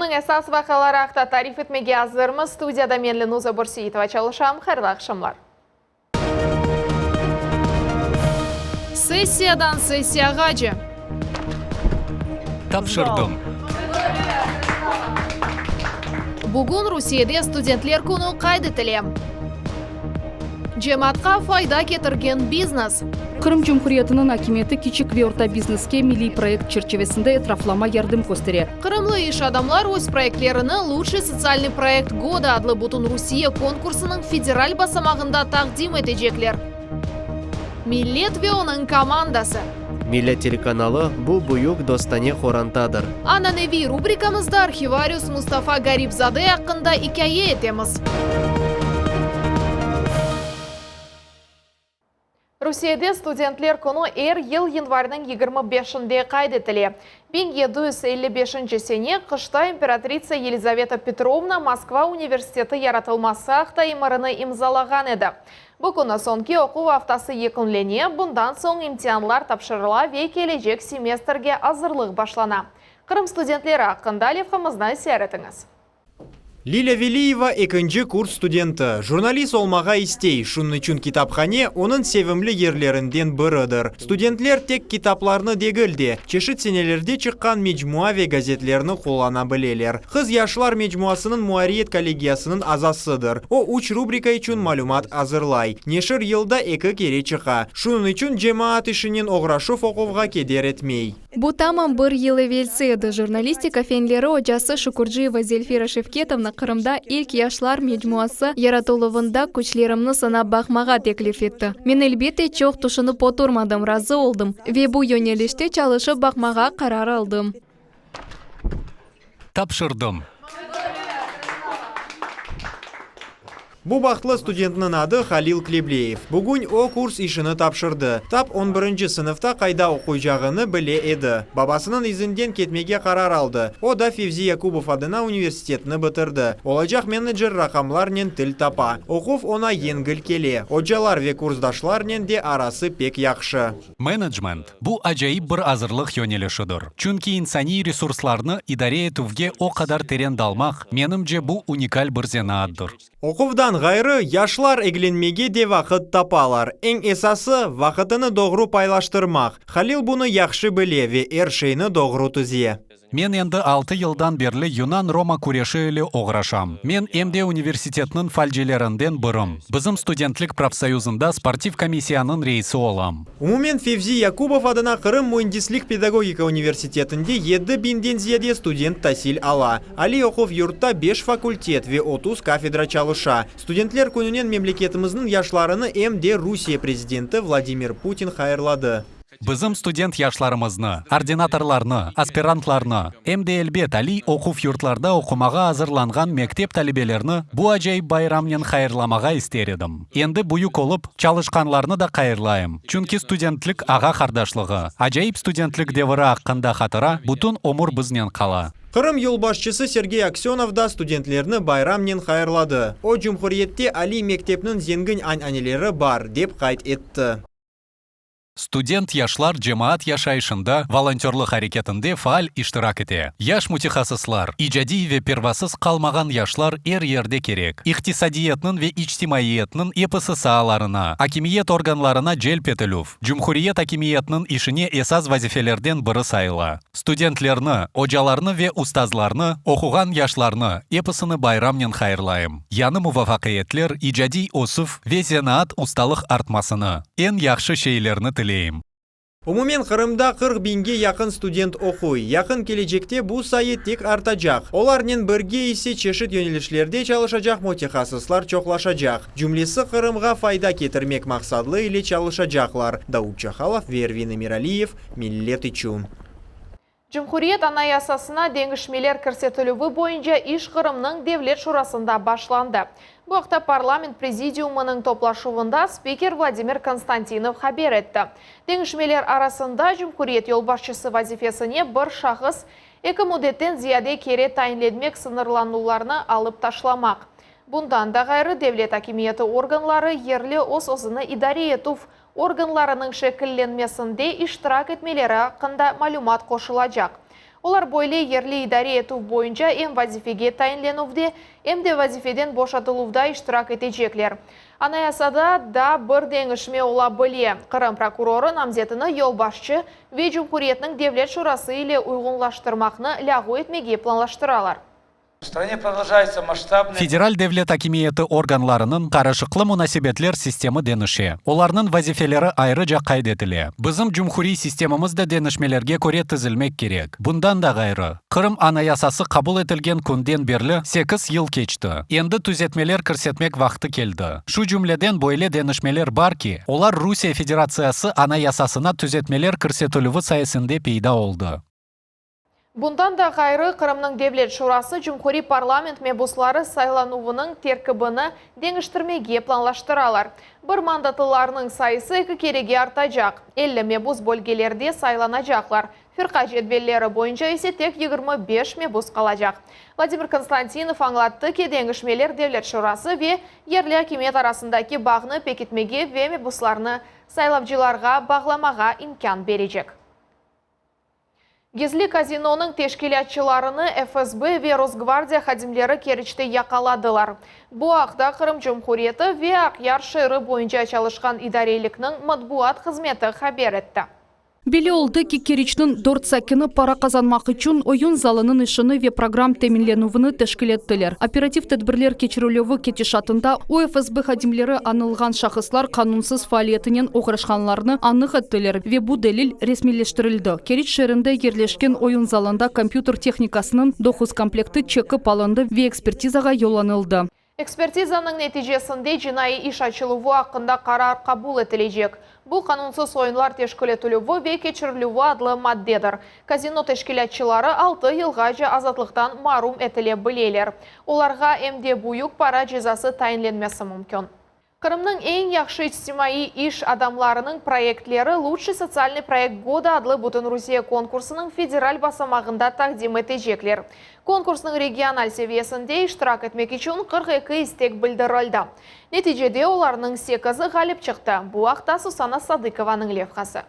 Künniñ esas vaqiaları aqta tarif etmege azırmız. Studiyada men Lenuza Börseitova çalışam. Hayırlı aqşamlar. Sessiyadan sessiyağace. Tapşırdım. Bugün Rusiyede Studentler künü qayd etile. Cemaatqa fayda ketirgen biznes. Qırım Cumhuriyetiniñ akimiyeti kiçik ve orta bizneske milliy proyekt çerçivesinde etraflama yardım köstere. Qırımlı iş adamlar öz proyektlerini Lutşiy sotsialnıy proyekt goda adlı Bütünrusiye konkursınıñ federal basamağında taqdim etecekler. Millet ve onıñ komandası. Millet telekanalı, bu büyük dostane qorantadır. Ananeviy rubrikamızda arhivarius Mustafa Garip-zade aqqında ikâye etemiz. Rusiyede Studentler künü er yıl yanvarniñ 25-inde qayd etile. 1755 sene qışta imperatritsa Yelizaveta Petrovna Moskva universiteti yaratılması aqta emirini imzalağan edi. Bu künü soñki oquv aftası yekünlene, bundan soñ imtianlar tapşırıla ve kelecek semestrge azırlıq başlana. Qırım studentleri aqqında levhamıznı seyir etiñiz. Lilâ Veliyeva ekinci kurs studenti. Jurnalist olmağa istey, şunıñ içün kitaphane onıñ sevimli yerlerinden biridir. Studentler tek kitaplarnı degil de, çeşit senelerde çıqqan mecmua ve gazetlerni qullana bileler. Qız yaşlar mecmuasınıñ muarriyet kollegiyasınıñ azasıdır. O, üç rubrika içün malümat azırlay. Neşir yılda eki kere çıqa. Şunıñ içün cemaat işinen oğraşuv oquvğa keder etmey. Bu tamam bir yıl evelsi edi, jurnalistika fenleri ocası Şukurciyeva Zelfira Şevketovna Qırımda ilk yaşlar mecmuası yaratıluvında küçlerimni sınap baqmağa teklif etti. Men, elbette, çoq tüşünip oturmadım, razı oldım ve bu yönelişte çalışıp baqmağa qarar aldım. Tapşırdım. Bu bahtlı studentniñ adı Halil Klebleyev. Bugün o, kurs işini tapşırdı. Tap on birinci sınıfta qayda oquycağını bile edi. Babasınıñ izinden ketmege qarar aldı. O da Fevzi Yakubov adına universitetni bitirdi. Olacaq menecer raqamlarnen til tapa. Oquv oña yengil kele. Ocalar ve kursdaşlarnen de arası pek yahşı. Menecment, bu acayip bir azırlıq yönelişidir, çünki insaniy resurslarnı idare etüvge o qadar teren dalmaq, menimce, bu unikal bir zenaatdır. Oquvdan ğayrı, yaşlar eglenmege de vaqıt tapalar. Eñ esası, vaqıtını doğru paylaştırmaq. Halil bunı yahşı bile ve er şeyni doğru tüze. Men endi altı yıldan berli yunan-roma küreşi ile oğraşam. Men em de universitetniñ falcilerinden birim. Bizim studentlik profsoyuzında sportiv komissiyanıñ reisi olam. Umumen Fevzi Yakubov adına Qırım müendislik-pedagogika universitetinde yedi biñden ziyade student tasil ala. Aliy oquv yurtta beş fakultet ve 30 kafedra çalışa. Studentler kününen memleketimizniñ yaşlarını em de Rusiye prezidenti Vladimir Putin hayırladı. Bizim student yaşlarımıznı, ordinatorlarnı, aspirantlarnı, em de, elbet, aliy oquv yurtlarda oqumağa azırlanğan mektep talebelerni bu acayip bayramnen hayırlamağa ister edim. Endi büyük olıp, çalışqanlarnı da hayırlayım, çünki studentlik ağa-qardaşlığı, acayip studentlik deviri aqqında hatıra bütün ömür biznen qala. Qırım yolbaşçısı Sergey Aksönov da studentlerni bayramnen hayırladı. O, cumhuriyette aliy mektepniñ zengin an'aneleri bar, dep qayd etti. Student yaşlar cemaat yaşayışında, volontörlıq areketinde faal iştirak ete. Yaş mütehassıslar, icadiy ve pervasız qalmağan yaşlar er yerde kerek. İqtisadiyatnıñ ve içtimaiyatnıñ episi saalarına, akimiyet organlarına celp etilüv, cumhuriyet akimiyetiniñ işine esas vazifelerden biri sayıla. Studentlerni, ocalarnı ve ustazlarnı, oquğan yaşlarnı, episini bayramnen hayırlayım. Yañı muvafaqiyetler, icadiy ösüv ve zenaat ustalıq artmasını, eñ yahşı şeylerni tileyim. Umumen Qırımda 40 biñge yaqın student oquy. Yaqın kelecekte bu sayı tek artacaq. Olarnen birge ise çeşit yönelişlerde çalışacaq mütehassıslar çoqlaşacaq. Cümlesi Qırımğa fayda ketirmek maqsadlı ile çalışacaqlar, Davut Çahalov ve Ervin Emiraliyev, Millet içün. Cumhuriyet Anayasasına deñişmeler kirsetilüvi boyunca iş Qırımnıñ Devlet Şurasında başlandı. Bu aqta parlament prezidiumınıñ toplaşuvında spiker Vladimir Konstantinov haber etti. Deñişmeler arasında cumhuriyet yolbaşçısı vazifesine bir şahıs eki müddetten ziyade kere tayinlenmek sıñırlanuvlarnı alıp taşlamaq. Bundan da ğayrı, devlet akimiyeti organları yerli öz-özüni idare etüv organlarınıñ şekillenmesinde iştirak etmeleri aqqında malümat qoşulacaq. Olar böyle yerli idare etüv boyunca em vazifege tayinlenüvde, em de vazifeden boşatıluvda iştirak etecekler. Anayasada da bir deñişme ola bile, Qırım prokurorı namzetini yolbaşçı ve Cumhuriyetniñ Devlet şurası ile uyğunlaştırmaqnı lâğu etmege planlaştıralar. Federal devlet akimiyeti organlarınıñ qarışıqlı munasebetler sistemi deñişe, olarnıñ vazifeleri ayrıca qayd etile. Bizim cumhuriy sistemimiz de deñişmelerge köre tizilmek kerek. Bundan da ğayrı, Qırım Anayasası qabul etilgen künden berli sekiz yıl keçti, endi tüzetmeler kirsetmek vaqtı keldi. Şu cümleden böyle deñişmeler bar ki, olar Rusiye Federatsiyası Anayasasına tüzetmeler kirsetilüvi sayesinde peyda oldı. Bundan da ğayrı, Qırımnıñ Devlet Şurası cumhuriy parlament mebusları saylanuvınıñ terkibini deñiştirmege planlaştıralar. Bir mandatlılarnıñ sayısı eki kerege artacaq, 50 mebus bölgelerde saylanacaqlar, firqa cedvelleri boyunca ise tek 25 mebus qalacaq. Vladimir Konstantinov añlattı ki, deñişmeler Devlet Şurası ve yerli akimiyet arasındaki bağnı pekitmege ve mebuslarnı saylavcılarğa bağlamağa imkân berecek. Gizli kazinonıñ teşkilâtçılarını FSB ve Rosgvardiya hadimleri Keriçte yaqaladılar. Bu aqta Qırım Cumhuriyeti ve Aqyar şeeri boyunca çalışqan idarelikniñ matbuat hızmeti haber etti. Belli oldı ki, Keriçniñ dört sakini para qazanmaq içün oyun zalınıñ işini ve program teminlenüvini teşkil ettiler. Operativ tedbirler keçirilüvi ketişatında UFSB hadimleri añılğan şahıslar qanunsız faaliyetinen oğraşqanlarını anıq ettiler ve bu delil resmiyleştirildi. Keriç şeerinde yerleşken oyun zalında kompyuter tehnikasınıñ doquz komplekti çekip alındı ve ekspertizağa yollanıldı. Ekspertizanıñ neticesinde cinaiy iş açıluvı aqqında qarar qabul etilecek. Bu, qanunsız oyunlar teşkil etilüvi ve keçirilüvi adlı maddedir. Kazino teşkilâtçıları altı yılğace azatlıqtan marum etile bileler. Olarğa em de büyük para cezası tayinlenmesi mümkün. Qırımnıñ eñ yahşı içtimaiy iş adamlarınıñ proyektleri Lutşiy sotsialnıy proyekt goda adlı Bütünrusiye konkursınıñ federal basamağında taqdim etecekler. Konkursnıñ regional seviyesinde iştirak etmek içün 42 istek bildirildi. Neticede olarnıñ sekizi ğalip çıqtı. Bu aqta Susana Sadıkovanıñ levhası.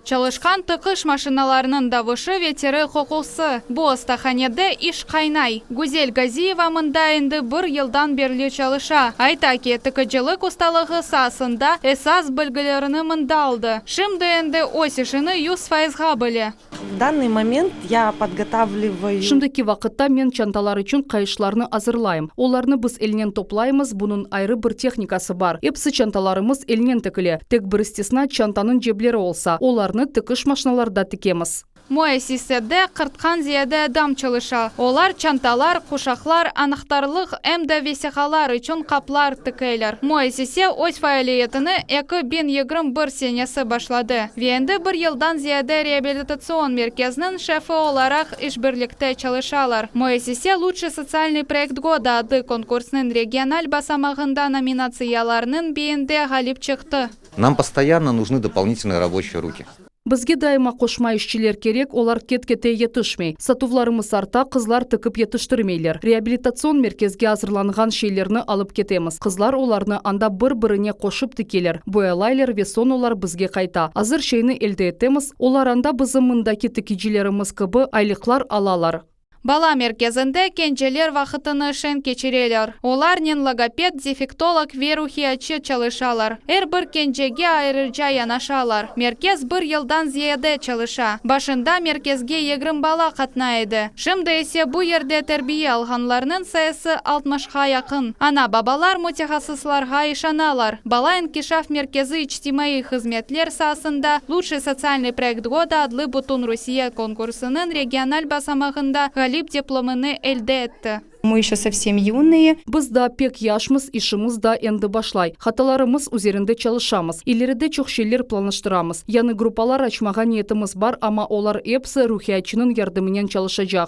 Çalışqan tıqış maşinalarınıñ davuşı ve teri qoqusı, bu ostahanede iş qaynay. Güzel Gaziyeva mında endi bir yıldan berli çalışa. Ayta ki, tıkıcılıq ustalığı saasında esas bilgilerini mında aldı. Şimdi endi öz işini yüz fayızğa bile. V dannıy moment ya podgotavlivаю. Şimdiki vaqıtta men çantalar içün qayışlarnı azırlayım. Olarnı biz elnen toplaymız, bunıñ ayrı bir tehnikası bar. Episi çantalarımız elnen tikile. Tek bir istisna, çantanıñ cebleri olsa, olarnı tikiş maşinalarda tikemiz. Müessisede qırqtan ziyade adam çalışa. Olar çantalar, quşaqlar, anahtarlıq, em de vesiqalar içün qaplar tikeler. Müessise öz faaliyetini 2021 senesi başladı ve endi bir yıldan ziyade reabilitatsion merkezniñ şefi olaraq işbirlikte çalışalar. Müessise Lutşiy sotsialnıy proyekt goda adlı konkursnıñ regional basamağında nominatsiyalarnıñ birinde ğalip çıqtı. Нам постоянно нужны дополнительные рабочие руки. Bizge daima qoşma işçiler kerek, olar ket-kete yetişmey. Satuvlarımız arta, qızlar tikip yetiştirmeyler. Reabilitatsion merkezge azırlanğan şeylerni alıp ketemiz. Qızlar olarnı anda bir-birine qoşıp tikeler, boyalaylar ve soñ olar bizge qayta. Azır şeyni elde etemiz, olar anda bizim mındaki tikicilerimiz kibi aylıqlar alalar. Bala merkezinde kenceler vaqıtını şeñ keçireler. Olarnen logoped, defektolog ve ruhiyatçı çalışalar. Er bir kencege ayrıca yanaşalar. Merkez bir yıldan ziyade çalışa. Başında merkezge 20 bala qatnay edi. Şimdi ise bu yerde terbiye alğanlarnıñ sayısı altmışqa yaqın. Ana-babalar mütehassıslarğa işanalar. Bala inkişaf merkezi içtimaiy hızmetler saasında Lutşiy sotsialnıy proyekt goda adlı Bütünrusiye konkursınıñ regional basamağında ğalip diplomını elde etti. Мы еще совсем юные. Biz daa pek yaşmız, işimiz daa endi başlay. Hatalarımız üzerinde çalışamız. İleride çoq şeyler planlaştıramız. Yañı gruppalar açmağa niyetimiz bar, amma olar episi ruhiyatçınıñ yardımınen çalışacaq.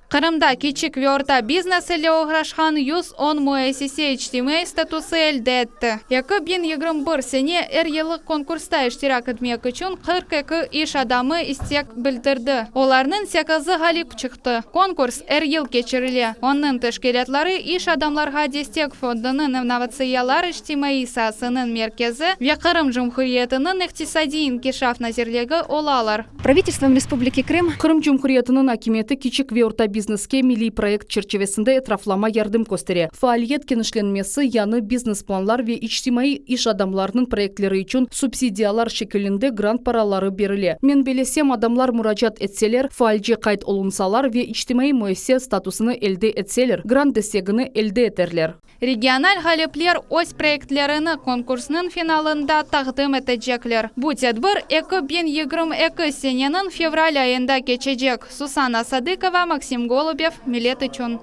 Qırımda kiçik ve orta biznes ile oğraşqan 110 müessise içtimaiy statusı elde etti. 2021 sene er yıllıq konkursta iştirak etmek içün 42 iş adamı istek bildirdi. Olarnıñ sekizi ğalip çıqtı. Konkurs er yıl keçirile. Onıñ teşkilâtları İş adamlarğa destek fondunıñ innovatsiyalar içtimaiy saasınıñ merkezi ve Qırım Cumhuriyetiniñ İqtisadiy inkişaf nazirligi olalar. Pravitelstvom Respubliki Krım. Qırım Cumhuriyetiniñ akimiyeti kiçik ve orta bizneske milliy proyekt çerçivesinde etraflama yardım köstere. Faaliyet kenişlenmesi, yañı biznes-planlar ve içtimaiy iş adamlarınıñ proyektleri içün subsidiyalar şekilinde grant paraları berile. Men bellesem, adamlar muracaat etseler, faalce qayd olunsalar ve içtimaiy müessise statusını elde etseler, grant destegini elde eterler. Regional ğalipler öz proyektlerini konkursnıñ finalında taqdim etecekler. Bu tedbir 2022 seneniñ fevral ayında keçecek. Susanna Sadıkova, Maksim Golubev, Millet içün.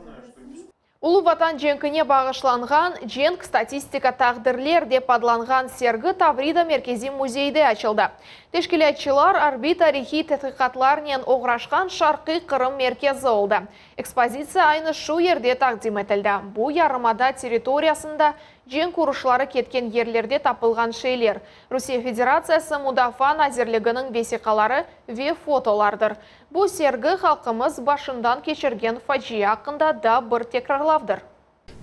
Ulu Vatan cenkine bağışlanğan Cenk, statistika, taqdirler dep adlanğan sergi Tavrida merkeziy müzeyde açıldı. Teşkilâtçılar arbiy-tarihiy tedqiqatlarnen oğraşqan Şarqiy Qırım merkezi oldı. Ekspozitsiya aynı şu yerde taqdim etildi. Bu yarımada territoriyasında cenk uruşları ketken yerlerde tapılğan şeyler, Rusiye Federatsiyası Mudafaa nazirliginiñ vesiqaları ve fotolardır. Bu sergi halqımız başından keçirgen facia aqqında da bir tekrarlavdır.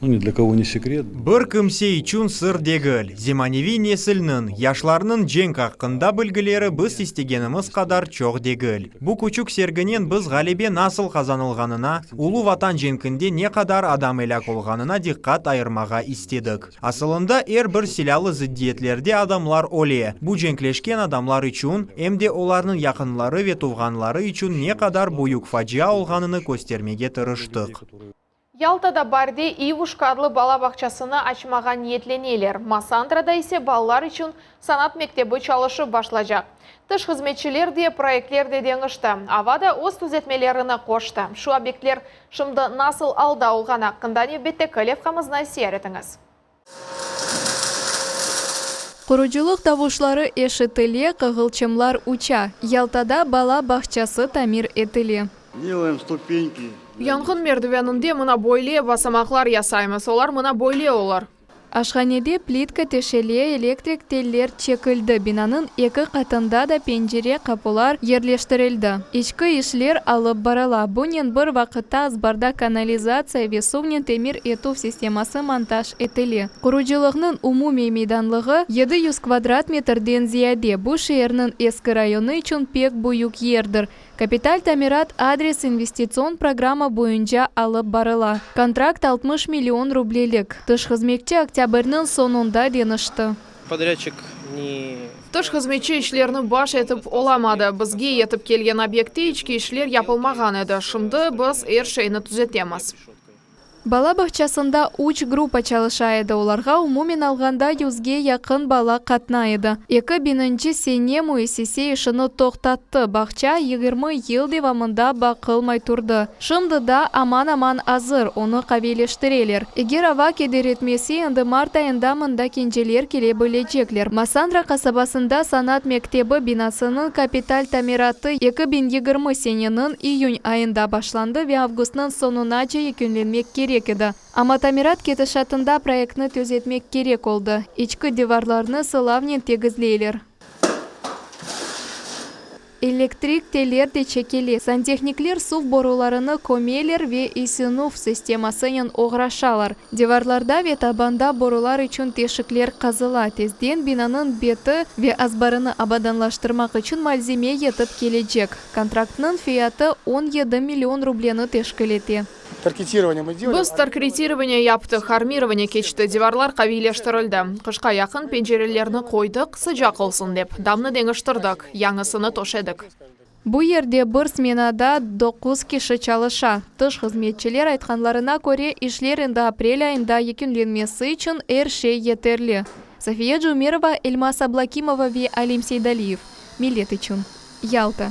Ну, ни для кого не секрет. Bir kimse içün sır degil, zemaneviy nesilniñ, yaşlarnıñ cenk aqqında bilgileri biz istegenimiz qadar çoq degil. Bu küçük serginen biz ğalebe nasıl qazanılğanına, Ulu Vatan cenkinde ne qadar adam elâk olğanına diqqat ayırmağa istedik. Asılında er bir silâlı zıddiyetlerde adamlar öle. Bu cenkleşken adamlar içün, em de olarnıñ yaqınları ve tuvğanları içün ne qadar büyük facia olğanını köstermege tırıştıq. Yaltada baarde İvuşka adlı bala bağçasını açmağa niyetleneler. Massandrada ise balalar içün sanat mektebi çalışıp başlaycaq. Tış hızmetçiler de, proyektler de deñişti. Ava da öz tüzetmelerini qoştı. Şu obyektler şimdi nasıl alda olğanı aqqında nevbetteki levhamıznı seyir etiñiz. Qurucılıq davuşları eşitile, qığılçımlar uça. Yaltada bala bağçası tamir etile. Делаем ступеньки. Yanğın merdiveninde mına böyle basamaqlar yasaymız, olar mına böyle olur. Aşhanede plitka teşele, elektrik teller çekildi, binanıñ eki qatında da pencere, qapular yerleştirildi. İçki işler alıp barıla. Bunen bir vaqıtta azbarda kanalizatsiya ve suvnen temir etüv sisteması montaj etile. Qurucılıqnıñ umumiy meydanlığı 700 kvadrat metrden ziyade, bu şeerniñ eski rayonı içün pek büyük yerdir. Kapital tamirat adres investitsion programma boyunca alıp barıla. Kontrakt 60 million rublelik. Tış hızmetçi oktâbrniñ soñunda deñişti. Подрядчик не... Tış hızmetçi işlerni baş etip olamadı. Bizge yetip kelgen obyektte içki işler yapılmağan edi. Şimdi biz er şeyni tüzetemiz. Bala bağçasında üç gruppa çalışa edi, olarğa umumen alğanda yüzge yaqın bala qatnay edi. 2000-nci sene müessise işini toqtattı, bağça 20 yıl devamında baqılmay turdı. Şimdi da aman-aman azır, onı qaviyleştireler. Eger ava keder etmese, endi mart ayında mında kenceler kele bilecekler. Massandra qasabasında sanat mektebi binasınıñ kapital tamiratı 2020 seneniñ iyün ayında başlandı ve avgustnıñ soñunace yekünlenmek kerek edi. Amma tamirat ketişatında proyektni tüzetmek kerek oldı. İçki divarlarnı sılavnen tegizleyler. Elektrik teller de çekile, santehnikler suv borularını kömeler ve isinuv sistemasınen oğraşalar. Divarlarda ve tabanda borular içün teşikler qazıla. Tezden binanıñ beti ve azbarını abadanlaştırmaq içün malzeme yetip kelecek. Kontraktnıñ fiyatı 17 million rubleni teşkil ete. Biz torkretirovaniye yaptıq, armirovaniye keçti, divarlar qaviyleştirildi. Qışqa yaqın pencerelerni qoydıq, sıcaq olsun dep. Damnı deñiştirdik, yañısını töşedik. Bu yerde bir smenada doquz kişi çalışa. Tış hızmetçiler aytqanlarına köre, işler endi aprel ayında yekünlenmesi içün er şey yeterli. Safiye Cumerova, Elmaz Ablakimova ve Alim Seydaliyev. Millet içün. Yalta.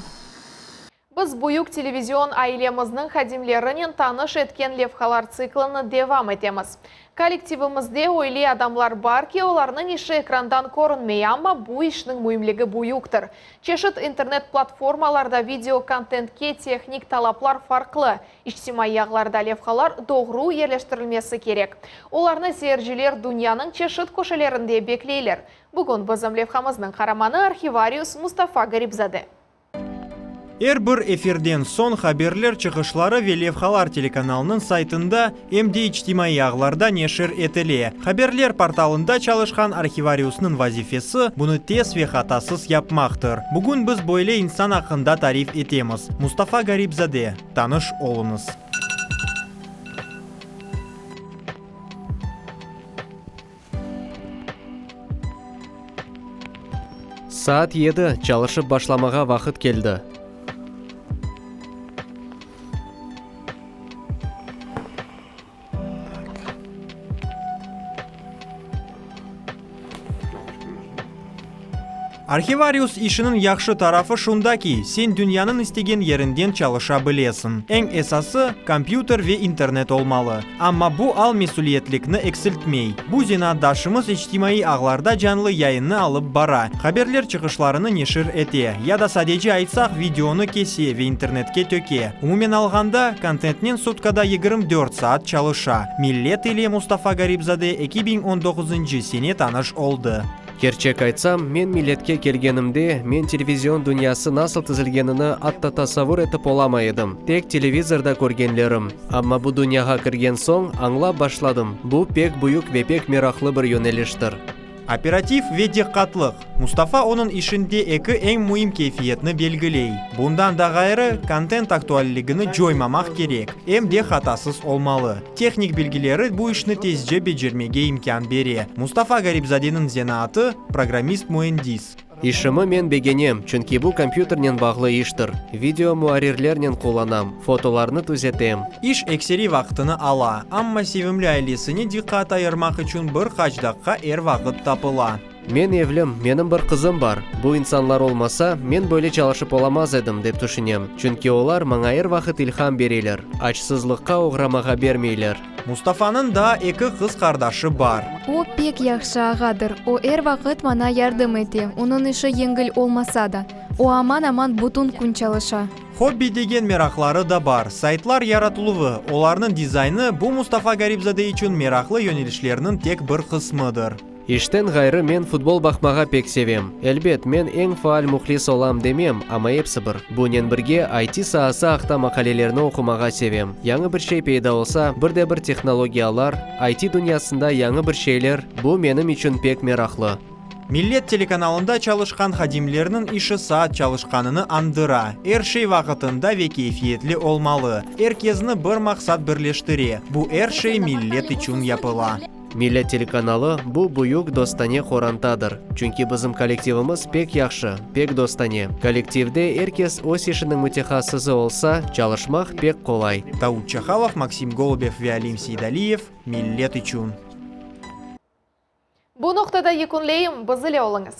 Biz büyük televizion ailemizniñ hadimlerinen tanış etken levhalar tsiklini devam etemiz. Kollektivimizde öyle adamlar bar ki, olarnıñ işi ekrandan körünmey, amma bu işniñ müimligi büyüktir. Çeşit internet-platformalarda video kontentke tehnik talaplar farqlı, içtimaiy ağlarda levhalar doğru yerleştirilmesi kerek. Olarnı seyirciler dünyanıñ çeşit köşelerinde bekleyler. Bugün bizim levhamıznıñ qaramanı arhivarius Mustafa Garipzade. Er bir efirden soñ haberler çıqışları ve levhalar telekanalnıñ saytında em de içtimaiy ağlarda neşir etile. Haberler portalında çalışqan arhivariusnıñ vazifesi, bunı tez ve hatasız yapmaqtır. Bugün biz böyle insan aqqında tarif etemiz, Mustafa Garipzade, tanış oluñız. Saat yedi, çalışıp başlamağa vaqıt keldi. Arhivarius işiniñ yahşı tarafı şunda ki, sen dünyanıñ istegen yerinden çalışa bilesiñ. Eñ esası, kompyuter ve internet olmalı. Amma bu al mesüliyetlikni eksiltmey. Bu zenaatdaşımız içtimaiy ağlarda canlı yayınnı alıp bara, haberler çıqışlarını neşir ete, ya da sadece aytsaq, videonı kese ve internetke töke. Umumen alğanda, kontentnen sutkada 24 saat çalışa. Millet ile Mustafa Garipzade 2019-ncı sene tanış oldı. Kerçek aytsam, men Milletke kelgenimde, men televizion dünyası nasıl tizilgenini atta tasavvur etip olamay edim, tek televizorda körgenlerim. Amma bu dünyağa kirgen soñ, añlap başladım, bu pek büyük ve pek meraqlı bir yöneliştir. Operativ ve diqqatlıq, Mustafa onıñ işinde eki eñ müim keyfiyetni belgiley. Bundan da ğayrı, kontent aktualligini coymamaq kerek, em de hatasız olmalı. Tehnik bilgileri bu işni tezce becermege imkân bere. Mustafa Garipzadeniñ zenaatı, programmist-müendis. İşimi men begenem, çünki bu kompyuternen bağlı iştir. Video muarrirlernen qullanam, fotolarnı tüzetem. İş ekseriy vaqtını ala, amma sevimli ailesine diqqat ayırmaq içün bir qaç daqqa er vaqıt tapıla. Men evlim, menim bir qızım bar. Bu insanlar olmasa, men böyle çalışıp olamaz edim, dep tüşünem. Çünki olar maña er vaqıt ilham bereler, açsızlıqqa oğramağa bermeyler. Mustafanıñ daa eki qız qardaşı bar. O, pek yahşı ağadır. O, er vaqıt maña yardım ete, onıñ işi yengil olmasa da. O, aman-aman bütün kün çalışa. Hobbi degen meraqları da bar, saytlar yaratıluvı, olarnıñ dizaynı, bu Mustafa Garipzade içün meraqlı yönelişlerniñ tek bir qısmıdır. İşten ğayrı men futbol baqmağa pek sevem. Elbet, men eñ faal mühlis olam demem, amma epsi bir. Bunen birge, IT saası aqta maqalelerni oqumağa sevem. Yañı bir şey peyda olsa, bir de bir tehnologiyalar, IT dünyasında yañı bir şeyler, bu menim içün pek meraqlı. Millet telekanalında çalışqan hadimlerniñ işi saat çalışqanını añdıra. Er şey vaqıtında ve keyfiyetli olmalı. Er kezni bir maqsat birleştire, bu er şey millet içün yapıla. Millet telekanalı, bu büyük dostane qorantadır. Çünki bizim kollektivimiz pek yahşı, pek dostane. Kollektivde er kes öz işiniñ mütehassısı olsa, çalışmaq pek qolay. Daud Çahalov, Maksim Golubev ve Alim Seydaliyev, Millet içün. Bu noqtada yekünleyim, biz ile oluñız.